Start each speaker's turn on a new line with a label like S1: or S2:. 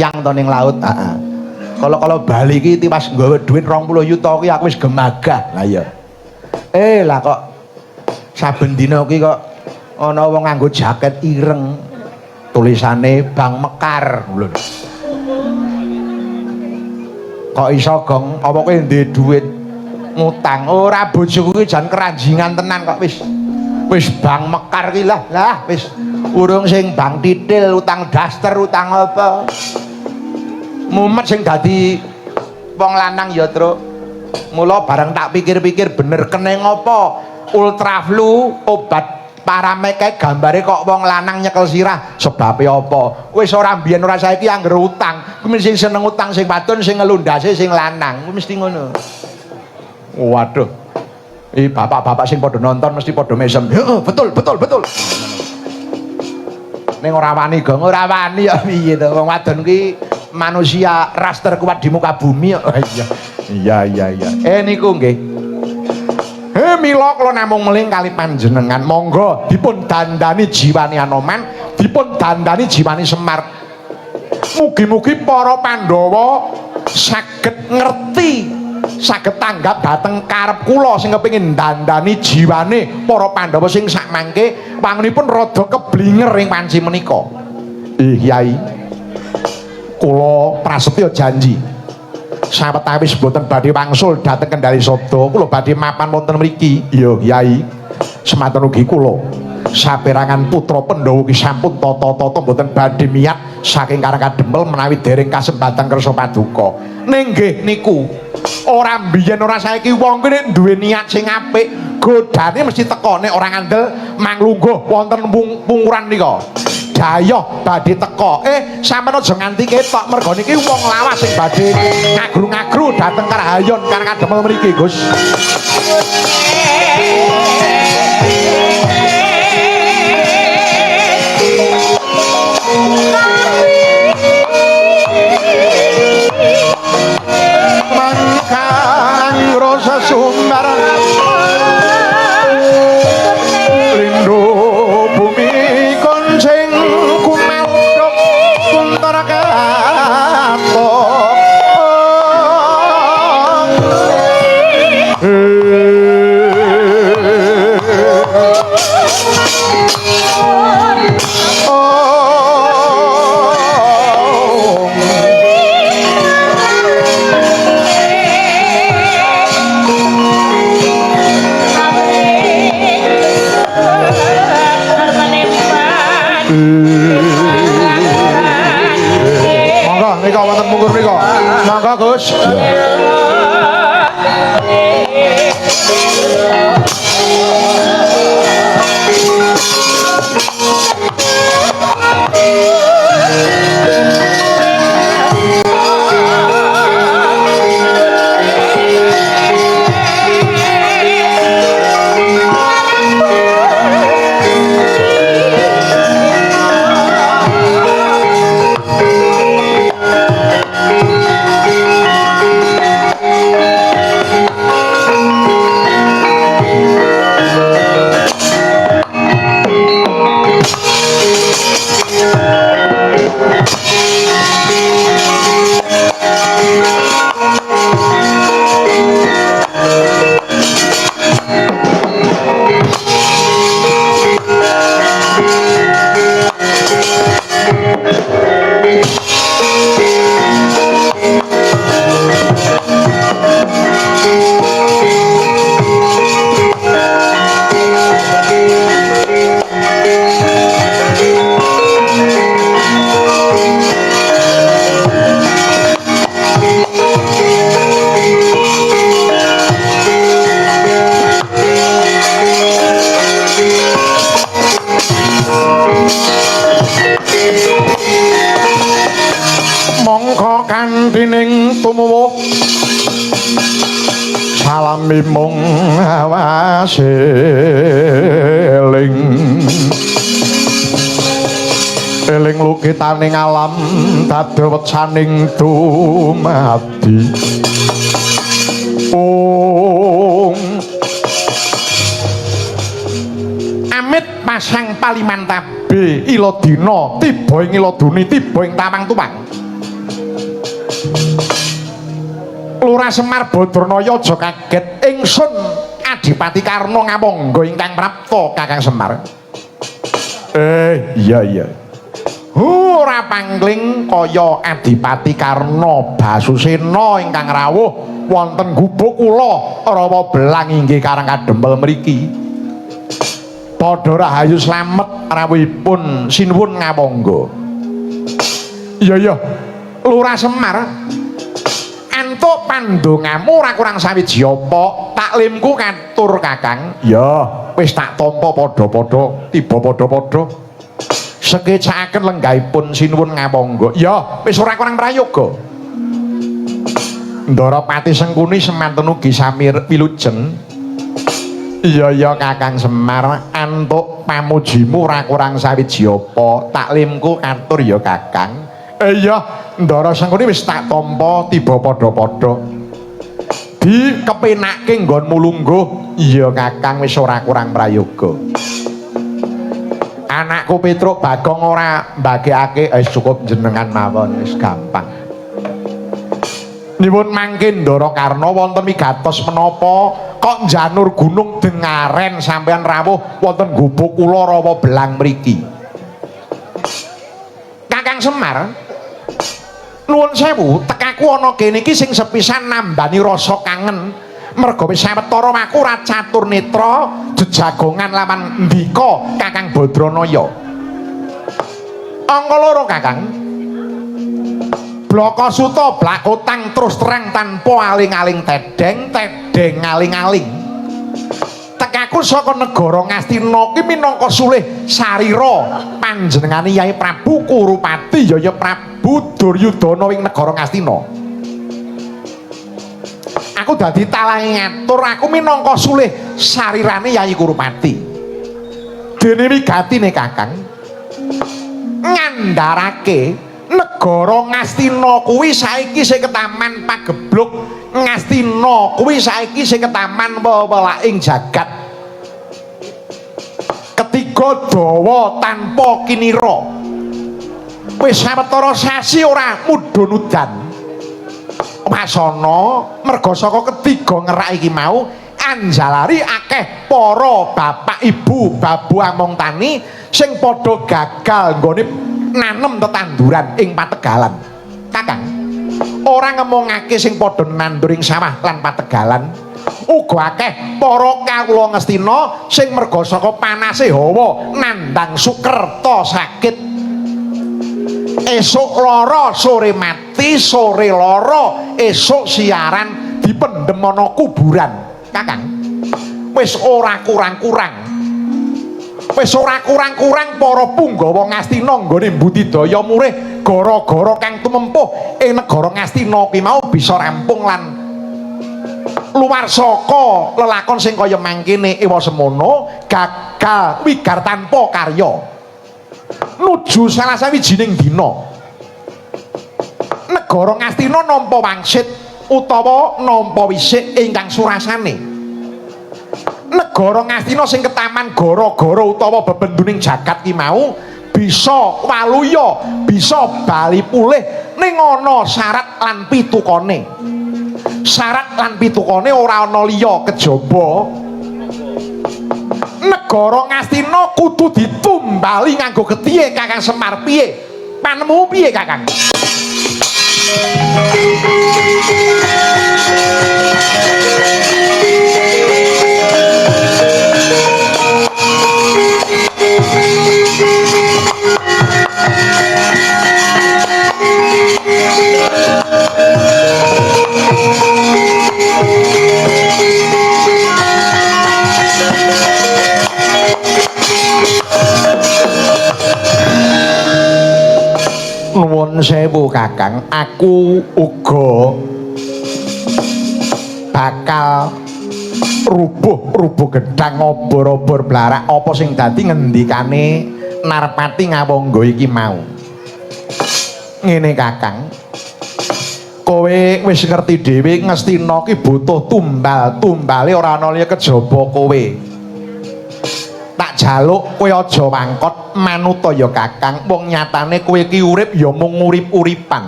S1: miyang to ning laut. Heeh. Kala-kala bali iki tiwas nggawa dhuwit 20 yuta kuwi aku wis gemagah. Lah iya. Lah kok saben dina kuwi kok ana wong nganggo jaket ireng tulisane Bank Mekar. Lho. Kok iso gong apa kowe duwe dhuwit ngutang? Ora, bojoku kuwi jan keranjingan tenan kok wis. Wis Bank Mekar ki lah, lah wis urung sing bank titil, utang daster, utang apa. Mumet sing dadi wong lanang ya, Truk. Mula bareng tak pikir-pikir bener kene ngopo Ultraflu obat Paramek kae gambare kok wong lanang nyekel sirah, sebabe apa? Wis ora mbiyen ora saiki anggere utang, kuwi mesti seneng utang sing wadon, sing ngelundase sing lanang, kuwi mesti ngono. Waduh. Ih, bapak-bapak sing padha nonton mesti padha mesem. Heeh, betul, betul, betul. Ning ora wani gong, ora wani ya piye to? Wong wadon kuwi manusia ras terkuat di muka bumi kok. Iya. Iya, iya, iya. Niku nggih. Mila kula namung meling kali panjenengan, monggo dipun dandani jiwane Anoman, dipun dandani jiwane Semar. Mugi-mugi para Pandhawa saged ngerti, saged tanggap dhateng karep kula sing kepengin dandani jiwane para Pandhawa sing sakmangke wangunipun rada keblinger ing panci menika. Kyai, kula prasetya janji sawetawis mboten badhe wangsul dhateng Kendali Sabda, kula badhe mapan wonten mriki. Iya, Kyai. Semanten ugi kula saperangan putra Pandhawa ki sampun tata-tata mboten badhe miyat saking Karang Kadempel menawi dereng kasempatan kersa paduka. Ning nggih niku ora mbiyen ora saiki wong kuwi nek duwe niat sing apik, godane mesti teka nek ora ngandel manglungguh wonten pungkuran nika. Dayoh badhe teka. Sampeyan aja nganti ketok merga niki wong lawas sing badhe ngagru-ngagru dhateng Karahayon Karang Kadempel mriki, Gus. Mangkang rasa sumbar lindo bumi koncing kumandhuk kuntar katok. Monggo nika wonten mungkur nika. Monggo Gus. Mongko kandining tumuwuh salami mung awase eling eling lukitaning alam dadewecaning dumadi. Ung amit pasang palimantabe ila dina tiba ing ila duni tiba ing tawang tuwang. Lurah Semar Badranaya aja kaget, ingsun Adipati Karna Ngawangga ingkang prapta Kakang Semar. Iya iya. Ora pangling kaya Adipati Karna Basusena ingkang rawuh wonten gubuk kula Rawa Belang inggih Karang Kadempel mriki. Padha rahayu slamet rawuhipun sinuwun Ngawangga. Iya iya. Lurah Semar, antuk pandongamu ora kurang sawiji apa, taklimku katur Kakang. Ya, wis tak tampa padha-padha, tiba padha-padha. Sekecakaken lenggahipun sinuwun Ngawangga. Ya, wis ora kurang prayoga. Ndara Pati Sengkuni semanten ugi sami wilujeng. Iya iya Kakang Semar, antuk pamujimu ora kurang sawiji apa, taklimku katur ya Kakang. Iya, Ndara Sengkuni wis tak tampa tiba padha-padha. Di kepenakke nggonmu lungguh. Iya Kakang, wis ora kurang prayoga. Anakku Petruk Bagong ora mbagekake, wis cukup jenengan mawon, wis gampang. Nyuwun mangke Ndara Karna wonten wigatos menapa kok njanur gunung dengaren sampean rawuh wonten gubuk kula Rawa Belang mriki. Kakang Semar, nuwun sewu, tekaku ana kene iki sing sepisan nambani rasa kangen. Merga wis sawetara aku ora catur netra jejagongan lawan ndika Kakang Badranaya. Angka loro Kakang. Blaka suta blakotang terus terang tanpa aling-aling tedeng, tedeng aling-aling. Tekaku saka negara Ngastina ki minangka sulih sarira panjenengane Yai Prabu Kurupati Yaya Prabu Duryudana ing negara Ngastina. Aku dadi talange ngatur, aku minangka sulih sarirane Yai Kurupati. Dene wigatine Kakang ngandharake negara Ngastina kuwi saiki sing ketaman pagebluk Ngastina kuwi saiki sing ketaman wewelaking jagat. Ketiga dawa tanpa kinira. Wis sawetara sasi ora mudhun udan. Wasana merga saka ketiga ngerak iki mau anjalari akeh para bapak ibu babu among tani sing padha gagal nggone nanem tetanduran ing pategalan. Kakang, ora ngemongake sing padha nandur ing sawah lan pategalan, uga akeh para kawula Ngastina sing merga saka panase hawa nandang sukerta sakit. Esuk lara sore mati, sore lara esuk siaran dipendhem ana kuburan. Kakang, wis ora kurang-kurang. Wis ora kurang-kurang para punggawa Ngastina nggone mbudidaya murih gara-gara kang tumempuh ing negara Ngastina ki mau bisa rampung lan luar saka lelakon sing kaya mangkene ewa semono gagal wigar tanpa karya. Nuju salah sawijining dina negara Ngastina nampa wangsit utawa nampa wisik ingkang surasane. Negara Ngastina sing ketaman gara-gara utawa bebenduning jagat ki mau bisa waluya, bisa bali pulih ning ana syarat lan pitukane. Syarat lan pitukane ora ana liya kejaba negara Ngastina kudu ditumbali nganggo getihe Kakang Semar. Piye? Panemu piye Kakang? Nuwun sewu Kakang, aku uga bakal rubuh-rubuh gedang obor-obor blarak apa sing dadi ngendikane Narpati Ngawangga iki mau. Ngene Kakang, kowe wis ngerti dhewe Ngastina ki butuh tumbal, tumbale ora ana liya kejaba kowe. Tak jaluk kowe aja wangkot manuta ya Kakang, wong nyatane kowe ki urip ya mung urip-uripan.